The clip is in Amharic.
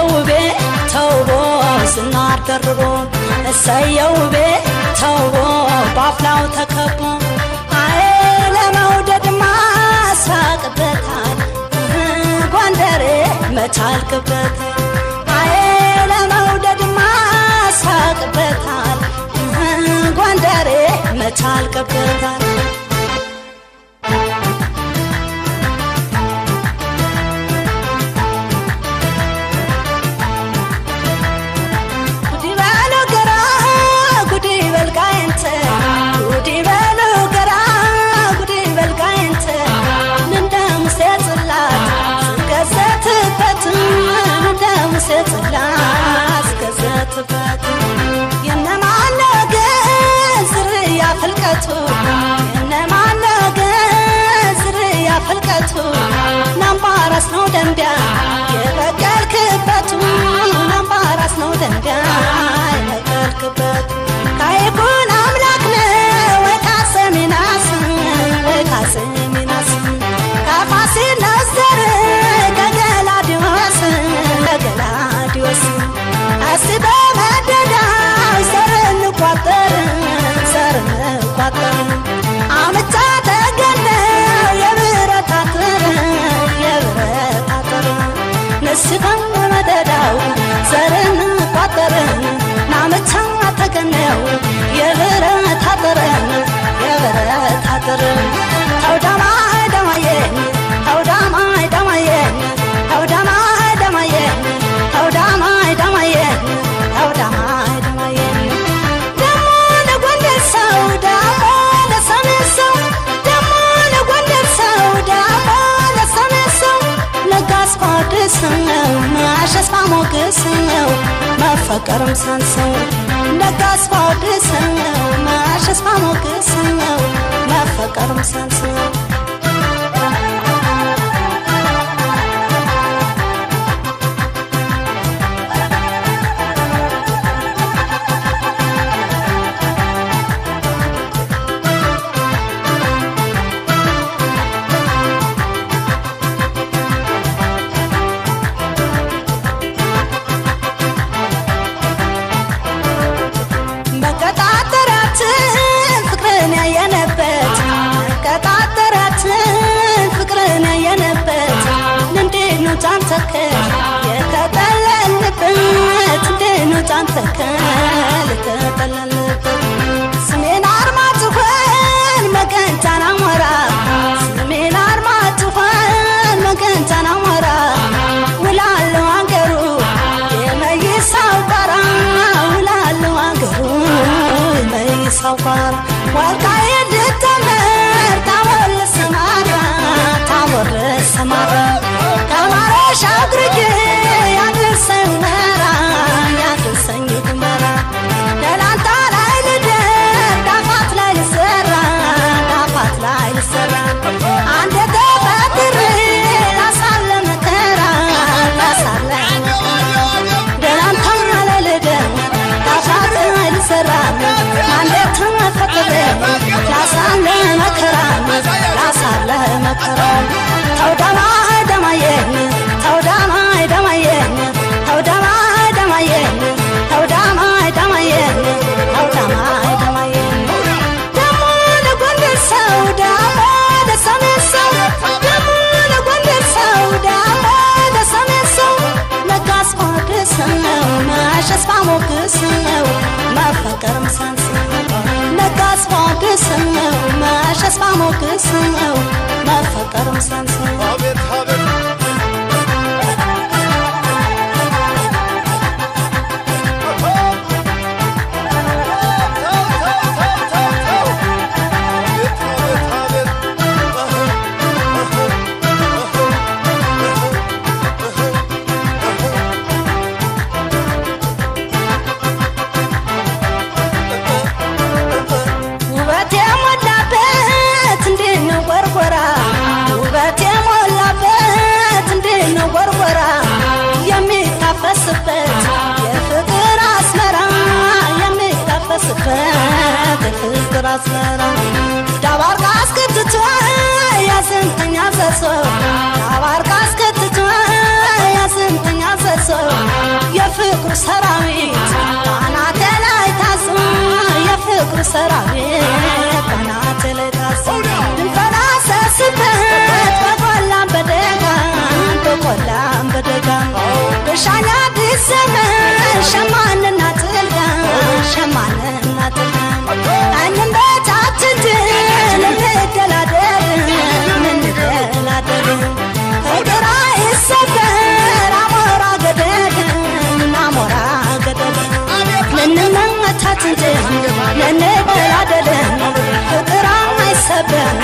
እሰየው ውቤ ተውቦ ዝናር ደርቦ እሰየው ውቤ ተውቦ ባፍላው ተከቦ አይ ለመውደድ ማሳቅበታል ጎንደሬ መቻልክበት አይ ለመውደድ ማሳቅበታል ጎንደሬ መቻልክበታል ናምባራስ ነው ደንቢያ የበቀልክበቱ ናምባራስ ነው ደንቢያ የበቀልክበቱ ካይኩን አምላክ ነው ወይ ካሰሚናስ ወይ ካሰሚናስ ከፋሲል ነዘር ከገላዲዮስ ከገላዲዮስ አስበ መደዳው ዘር እንቋጠር ዘር እንቋጠር አምጫ ተገነ የብረት አጥር የብረት አጥር ንስፈን መደዳው ዘር እንቋጠር ናምቻ ተገነው የብረት አጥር የብረት አጥር ተውዳማ ደማየን ተውዳማ ደማየን ተውዳማ ደማየን ተውዳማ ደማየን ተውዳማ ደማየን ደሞ ለጎንደር ሰው ደሞ ለሰሜን ሰው ደሞ ለጎንደር ሰው ደሞ ለሰሜን ሰው ለጋስ ፋድስ ነው ማሸስፋ ሞገስ ነው መፈቀርም ሳንሰው ለጋስ ፋድስ ነው ማሸስፋ ሞገስ ነው መፈቀርም ሳንሰው የተጠለልበት እንዴት ጫንተከል የተጠለልበት ስሜን አርማጭሆን መገንጫን አሞራ ስሜን አርማጭሆን መገንጫን አሞራ ውላለሁ አንገሩ የመይሳው ጋራ ውላለሁ አንገሩ የመይሳው ጋራ ወልቃይት ልተመር ታቦር ልሰማራ ታቦር ልሰማራ ከማረሻ አግርጌ ያድርሰኝ መራ ያድርሰኝ ግመራ ደላንታ ላይ ልደር ዳፋት ላይ ልሰራ ዳፋት ላይ ልሰራ አንድ ተፈጥሬ ላሳለ መከራ ላሳለ ደላንታ ላይ ልደር ዳፋት ላይ ልሰራ አንድ ተፈጥሬ ላሳለ መከራ ላሳለ መከራ ተውዳማ ደማየን ተውዳማ ደማየን ተውዳማ ደማየን ተውዳማ ደማየን ተውዳማ ደማየን ደሞ ለጎንደር ሰው ደሞ ለሰሜን ሰው ደሞ ለጎንደር ሰው ደሞ ለሰሜን ሰው ለጋስ ፋድስ ነው ማሸስፋ ሞገስ ነው መፈቀርም ሳንስ ለጋስ ፋድስ ነው ማሸስፋ ሞገስ ነው መፈቀርም ሳንስ አቤት አቤት ውበት የሞላበት እንዴት ነው ጎርጎራ ውበት የሞላበት እንዴት ነው ጎርጎራ የሚታፈስበት የፍቅር አስመራ የሚታፈስበት የፍቅር አስመራ ዳባርቃ አስከትቶ ያዘንተኛ ዘሶ ዳባርቃ አስከትቶ ያዘንተኛ ዘሶ ሰራዊት ባናቴ ላይ ታዞ፣ የፍቅሩ ሰራዊት ባናቴ ላይ ታዞ፣ ልንፈላሰስበት በቆላም በደጋም፣ በቆላም በደጋም፣ በሻኛ አዲስ ዘመን ሸማንና ጥልጋ፣ ሸማንና ጥልጋ፣ እንበታትንትን እንደላደል እንደላደል፣ ፍቅር አይሰበር አሞራ ገደል፣ አሞራ ገደል፣ እንመታትንትን እንደላደል፣ ፍቅር አይሰበር